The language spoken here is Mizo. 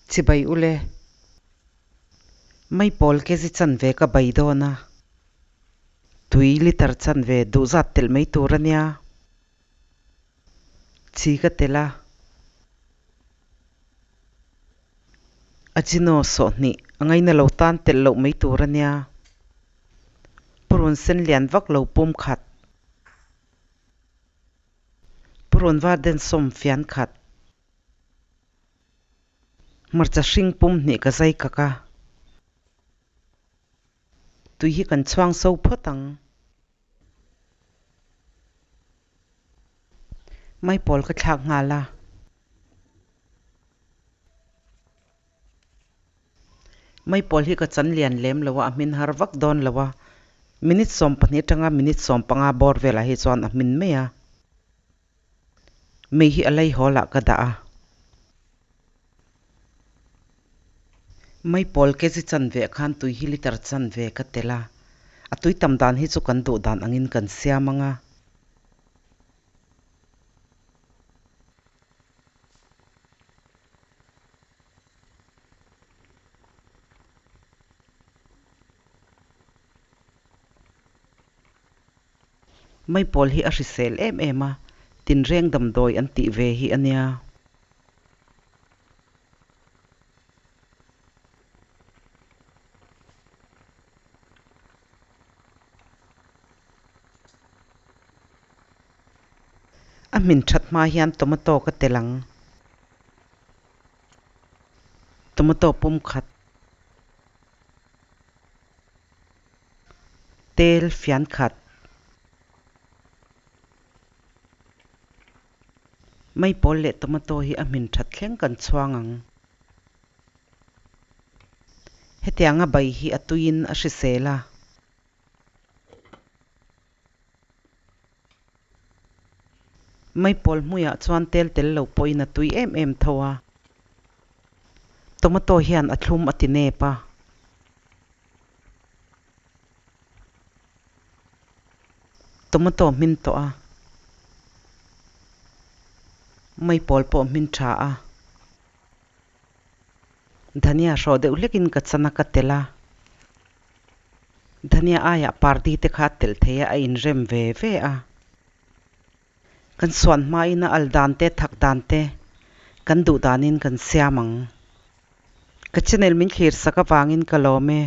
Chibai ule. Maipawl kg chanve ka bai dawn a. Tui liter chanve duh zat telh mai tur a nia. Chi ka telh a. Ajino sawhnih a ngaina lo tan telh loh mai tur a nia. Purun sen lian vak lo pum khat. Purun var den sawm fian khat. Hmarcha hring pum hnih ka zai kak a. Tui hi kan chhuang so phawt ang. Maipawl ka thlak nghal a. Maipawl hi ka chan lian lem lo a, a hmin har vak dawn lo a. Minute 12 atanga minute 15 bawr velah hi chuan a hmin mai a. Mei hi a lei hawl ah ka dah a. Maipawl kg chanve khan tui hi liter chanve ka tel a. A tui tam dan hi chu kan duh dan angin kan siam ang a. Maipawl hi a hrisel em em a, tinreng damdawi an tih ve hi a nia. A hmin that hma hian tomato ka tel ang. Tomato pum khat. Tel fian khat. Maipawl leh tomato hi a hmin that thleng kan chhuang ang. Hetianga bai hi a tuiin a hrisel a. Maipawl hmuiah chuan tel tel lo pawhin a tui em em tho a. Tomato hian a thlum a ti nep a. Tomato hmin tawh a. Maipawl pawh hmin tha a. Dhania hrawh deuh hlekin ka chan a ka telh a. Dhania aiah pardi te kha a telh thei a, a inrem ve ve a. Kan suan hmain a al dan te, thak dan te kan duh danin kan siam ang. Ka channel min thlir sak avangin ka lawm e.